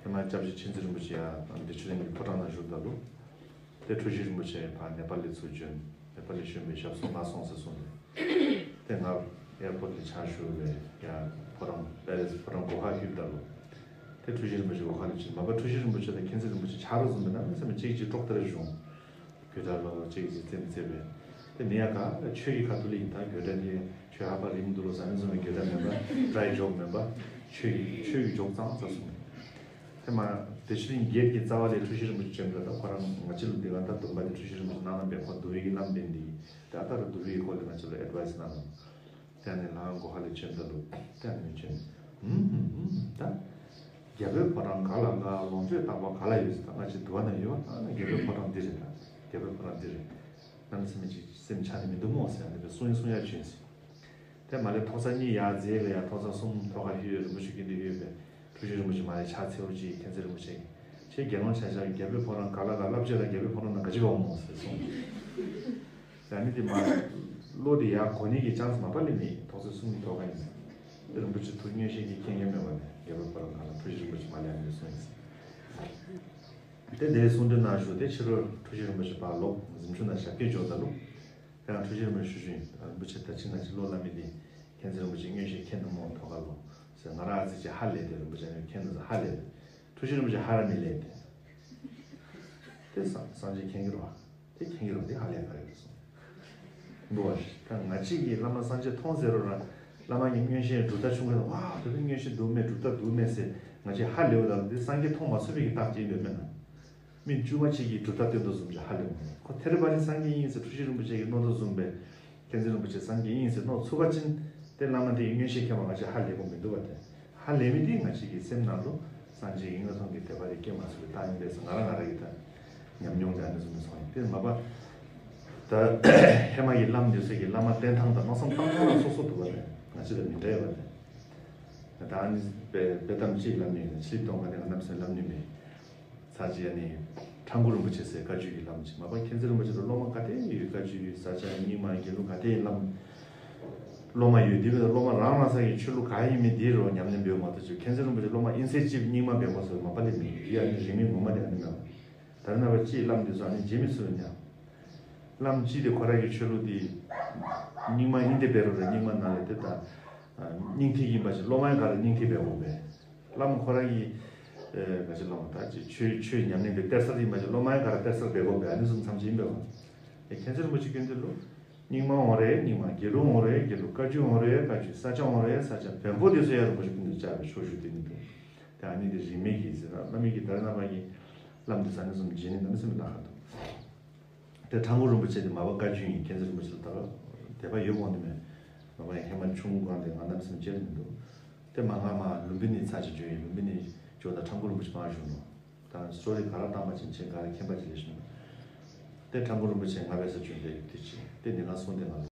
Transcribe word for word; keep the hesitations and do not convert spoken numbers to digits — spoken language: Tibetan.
ང་སྐྱབས་རྗེ་མཁྱེན་བརྩེ་རིན་པོ་ཆེ་ཡང་བདེ་ཆེན་གླིང་གི་ཕོ་བྲང་ནང་བཞུགས་ད་ལུ། དེ་འཁྲུལ་ཞིག་རིན་པོ་ཆེ་ཕར་ནེ་པ་ལི་ཚུར་བྱོན། ནེ་པ་ལི་བྱོན་པའི་ཞབས་སོར་མར་སོང་ཟེར་གསུངས་ནས། དེ་ང་ཨེར་པོར་ཊི་ལ་ཕྱག་ཞུ་བའི་ཡང་ཕོ་བྲང་པེ་རི་སི་ཕོ་བྲང་སྒོ་ཁར་ལྷོད་ད་ལུ། དེ་འཁྲུལ་ཞིག་རིན་པོ་ཆེ་སྒོ་ཁ་ལ་ཕྱིན། མ་པ་འཁྲུལ་ཞིག་རིན་པོ་ཆེ་དང་མཁྱེན་བརྩེ་རིན་པོ་ཆེ་ཆ་རོགས་བཟུམ་སྦེ་གནམ་མེད་ས་མེད་གཅིག་གིས་གཅིག་ཀྲོག་སྟེ་ར་བཞུགས། དགོད་བྲ་ལོ་གཅིག་གིས་རྩེད་མོ་རྩེ་བས། དེ་ནི་ཡ་ག་ཆོས་ཀྱི་ཁ་ཐུག་ལས་ཡིན། ད་དགོད་བྲ་འདི་ཆོས་ཧ་པ་རིང་འདུག་ལོ་ཟེར་མི་བཟུམ་མའི་དགོད་བྲ་མེན་པ། ཌ་རའི་ཇོག་མེན་པ། ཆོས་ཀྱི་ཆོས་ཀྱི་ཇོག་ཙང་ཙ་གསུངས། དེ་མ་བདེ་ཆེན་གླིང་བརྒྱད་ཀྱི་རྩ་བ་ལས་འཁྲུལ་ཞིག་རིན་པོ་ཆེ་བྱོན་པ་ད་ཁོ་རང་ང་བཅས་ལུ་འདི་ག་ད་སྡོམ་པ་འདི་འཁྲུལ་ཞིག་རིན་པོ་ཆེ་གནང་གནང་བས། ཁོ་འདུལ་བའི་གི་བླམ་འབད་ནི་འདི་ད་ལྟ་རུ་འདུལ་བའི་སྐོར་ལས་ང་བཅས་ལུ་ཨེཌ་ཝའིས་གནང་གནང་། དེ་ནས་ལྷ་ཁང་སྒོ་ཁ་ལས་བྱོན་ད་ལུ་དེ་ནས་བྱོན། ཧུམ་ཧུམ་ཧུམ། ད་རྒྱལ་པོའི་ཕོ་བྲང་ག་ལ་ག་ལོངས་སྤྱོད་རྟག་པ་ག་ལ་ཡོད་ཟེར། ད་ང་བཅས་འདུལ་བ་ན་ཡོད་པ། ད་ནི་རྒྱལ་པོའི་ཕོ་བྲང་འདི་རེད། ད་རྒྱལ་པོའི་ཕོ་བྲང་འདི་རེད། གནམ་མེད་ས་མེད་ཅིག་སེམས་ཆགས་ནི་མི་འདུག་སྨོ་ཟེར་ཨ་ནི་སྦེ་གསུང་ཡ་གསུང་ཡ་བྱོན་ཟེར། དེ་མ་ལས་ཐོག་ས་གཉིས་ཡར་འཛེགས་པས། ཡར་ཐོག་ས་གསུམ་ཐོག་ཁར་ལྷོད། རིན་པོ་ཆེ་ཀུན་འདུས་ལྷོད་པས། འཁྲུལ་ཞིག་རིན་པོ་ཆེ་མ་ལས་ཕྱག་འཚལ་ལོ་ཅིག་མཁྱེན་བརྩེ་རིན་པོ་ཆེ། ཁྱེད་དགེ་སློང་ཆ་ཁྱབ་རྒྱལ་པོའི་ཕོ་བྲང་ག་ལ་ག་བསླབ་བྱ་ལ་རྒྱལ་པོའི་ཕོ་བྲང་ནང་ག་ཅི་འོང་སྨོ་ཟེར་གསུངས། ཡང་ནི་དེ་མ་བློ་དེ་ཡར་གོ་ནི་གི་ཅང་སི་མ་པ་ལས་མེད། ཐོག་ས་གསུམ་གྱི་ཐོག་ཁ་ཡིན། དེ་རིན་པོ་ཆེ་ཐུགས་མངོན་ཤེས་ཀྱིས་མཁྱེན་མཁན་མེད་པ་ནས་རྒྱལ་པོའི་ཕོ་བྲང་ག་ལ་འཁྲུལ་ཞིག་རིན་པོ་ཆེ་མ་ལས་ཨ་ནི་གསུངས་ཡིན་ཟེར། དེ་དེའི་གསུང་འདྲི་གནང་ཞུ། དེ་ཕྱི་རུ་འཁྲུལ་ཞིག་རིན་པོ་ཆེ་ཕར་ལོག་གཟིམ་ཆུང་ནང་ཞབས་སྐྱེལ་འགྱོ་ད་ལུ། དེ་ཡང་འཁྲུལ་ཞིག་རིན་པོ་ཆེ་ཞུ་ཞུ་ཡིན། རིན་པོ་ཆེ་ད་ཅི་ང་ཅི་བློ་སླབ་མི་འདི་མཁྱེན་བརྩེ་རིན་པོ་ཆེ་མངོན་ཤེས་མཁྱེན་ནུག་སྨོ་ཐོག་ཁ་ལུ་ཟེར། ང་རང་ཨ་ཙི་ཅིག་ཧ་ལས་ཏེ་རིན་པོ་ཆེ་མཁྱེན་ནུག་ཟེར་ཧ་ལས་ཏེ། འཁྲུལ་ཞིག་རིན་པོ་ཆེ་ཧ་ར་མི་ལས་ཏེ། དེ་སངས་སངས་རྒྱས་མཁྱེན་གྱི་རེད་བ། དེ་མཁྱེན་གྱི་རེད་བ། དེ་ཧ་ལས་ག་རེ་རེད་གསུངས། འདུག་བ། ད་ང་གཅིག་གིས་བླ་མ་སངས་རྒྱས་མཐོང་ཟེར་རོ་ར། བླ་མ་གི་མངོན་ཤེས་གྲུབ་མཐའ་ཆུང་ཀུ་ལ་བ་དེ་ནི་མངོན་ཤེས་འདུག་མེད་གྲུབ་མཐའ་འདུག་མེད་ཟེར་ང་གཅིག་ཧ་ལས་པ་དང་དེ་སངས་རྒྱས་མཐོང་མ་ཚུགས་པའི་གི་རྟགས་ཅིག་ཡིན་པས་མེན་ན། མི་དཀྱུས་མ་གཅིག་གིས་གྲུབ་མཐའ་སྟོན་དོ་བཟུམ་ཅིག་ཧ་ལས་མ་རེད། ཁོ་ཐེ་རི་བ་ནི་སངས་རྒྱས་ཡིན་ཟེར་འཁྲུལ་ཞིག་རིན་པོ་ཆེ་གིས་མནོ་དོ་བཟུམ་སྦེ། མཁྱེན་བརྩེ་རིན་པོ་ཆེ་སངས་རྒྱས་ཡིན་ཟེར་མནོ་ཚུགས་པ་ཅིན་དེ་བླ་མ་དེ་ཡི་མངོན་ཤེས་མཁྱེན་པ་ང་གཅིག་ཧ་ལས་དགོས་མི་འདུག་བ། དེ་ཧ་ལས་མི་དེ་ང་གཅིག་གི་སེམས་ནང་དུ་སངས་རྒྱས་ཀྱི་མངོན་མཐོང་གི་དད་པ་དེ་སྐྱེ་མ་ཚུགས་པའི་རྟགས་ཡིན་པས་ཟེར་ང་རང་ང་རང་གི་ད་ཉམས་མྱོང་དེ་ཨ་ནི་བཟུམ་ནས་སོང་ཡིན། དེ་མ་པ་ད་ཧེ་མ་གི་བླམ་འདི་ཚོ་གི་བླ་མ་བསྟེན་ཐངས་དང་མནོ་བསམ་བཏང་ཐངས་ལ་སོ་སོ་འདུག་བ། དེ་ང་གཅིག་དང་མི་འདྲ་བ། དེ་ད་ཨ་ནི་དཔེ་དཔེ་གཏམ་གཅིག་ལབ་ནི་ཡིན། ཆིག་སྟོང་ཁ་ནས་ང་ནམ་སེ་ལབ་ནི་མེད། ཚར་གཅིག་ཨ་ནི་ཁྲ་འགུ་རིན་པོ་ཆེ་ཟེར་བཀའ་བརྒྱུད་ཀྱི་བླ་མ་ཅིག་མ་པ་མཁྱེན་བརྩེ་རིན་པོ་ཆེ་ལ་སློབ་མ་ག་དེ་ཡོད། བཀའ་བརྒྱུད་ས་སྐྱ་རྙིང་མ་དགེ་ལུགས་ག་དེ་ཡིན་བླ་མ་སློབ་མ་ཡོད། དེ་བས་སློབ་མ་རང་རང་ས་ཀྱི་ཆོས་ལུགས་ག་ཡིན་མིན་དེ་རུ་ཉམས་ལེན་འབད་མ་གཏོགས་ཅིག་མཁྱེན་བརྩེ་རིན་པོ་ཆེ་སློབ་མ་ཨིན་ཚེ་གཅིག་རྙིང་མ་འབད་དགོས་ཟེར་མ་པ་ལས་མེད། དེ་ཡང་ནི་རིས་མེད་ངོ་མ་དེ་ཨ་ནི་མེད་པ། ད་རེས་ནངས་པ་ཅིག་བླམ་དེ་ཚོ་ཨ་ནི་བརྗེད་མི་ཚུགས་ཡོད་ནི། བླམ་གཅིག་དེ་ཁོ་རང་གི་ཆོས་ལུགས་དེ་རྙིང་མ་ཨིན་དེ་འབད་རུང་རེད། རྙིང་མ་ནང་ལས་དེ་ད་སྙིང་ཐིག་ཡིན་པ་ཅིག་སློབ་མ་ཡང་ག་རེ་སྙིང་ཐིག་འབད་དགོས་པས། བླ་མ་ཁོ་རང་གིས་ཨེ་ག་ཅི་ལབ་དགོས། ད་ཅིག་ཆོས་ཆོས་ཉམས་ལེན་པའི་གཏེར་གསར་ཡིན་པ་ཅིག་སློབ་མ་ཡང་ག་རེ་གཏེར་གསར་འབད་དགོས་པས། ཨ་ནི་བཟུམ་མཚམས་ཅིག་ཡིན་པས་པ། ཨེ་མཁྱེན་བརྩེ་རིན་པོ་ཆེ་ཀུན་འདུས་ལུ་རྙིང་མ་འོང་རེད་རྙིང་མ། དགེ་ལུགས་འོང་རེད་དགེ་ལུགས། བཀའ་བརྒྱུད་འོང་རེད་བཀའ་བརྒྱུད། ས་སྐྱ་འོང་རེད་ས་སྐྱ། བོན་པོ་དེ་ཚོ་ཡང་རིན་པོ་ཆེ་ཀུན་འདུས་བཅར་བའི་ཕྱོགས་བཞུགས་དེ་ནི་འདུག་དེ་ཨ་ནི་དེ་རིས་མེད་ཀྱི་ཟེར་ན་བླ་མེད་ཀྱི་ད་རེས་ནངས་པ་གི་བླམ་དེ་ས་ནི་བཟུམ་བརྗེད་ནི་གནམ་མེད་ས་མེད་ལྷག་ཁ་འདུག་དེ་ཁྲ་འགུ་རིན་པོ་ཆེ་དེ་མ་པ་བཀའ་བརྒྱུད་ཡིན། མཁྱེན་བརྩེ་རིན་པོ་ཆེ་ལ་ད་དད་པ་ཡོད་དགོངས་ནི་མེད། མ་པ་ཡང་ཧེ་མ་ཆུང་སྒང་དེ་ང་གནམ་མེད་ས་མེད་མཇལ་མི་འདུག་དེ་མ་ང་མ་ལུམ་བི་ནི་ཚར་གཅིག་འབྱོན་ཡིན། ལུམ་བི་ནི་འབྱོན་ད་ཁྲ་འགུ་རིན་པོ་ཆེ་མར་བཞུགས་ནུག་ད་སི་ཊོ་རི་ག་ར་བཏང་པ་ཅིན་ཁྱེད་ག་རེ་མཁྱེན་པ་ཅིག་ལས་ཤེས་མི་འདུག་དེ་ཁྲ་འགུ་རིན་པོ་ཆེ་ང་འབད་སར་བྱོན་ཏེ་ཡོད་དེ་ཅི་དེ་འདི་ང་གསུང་དེ་ང་ལ།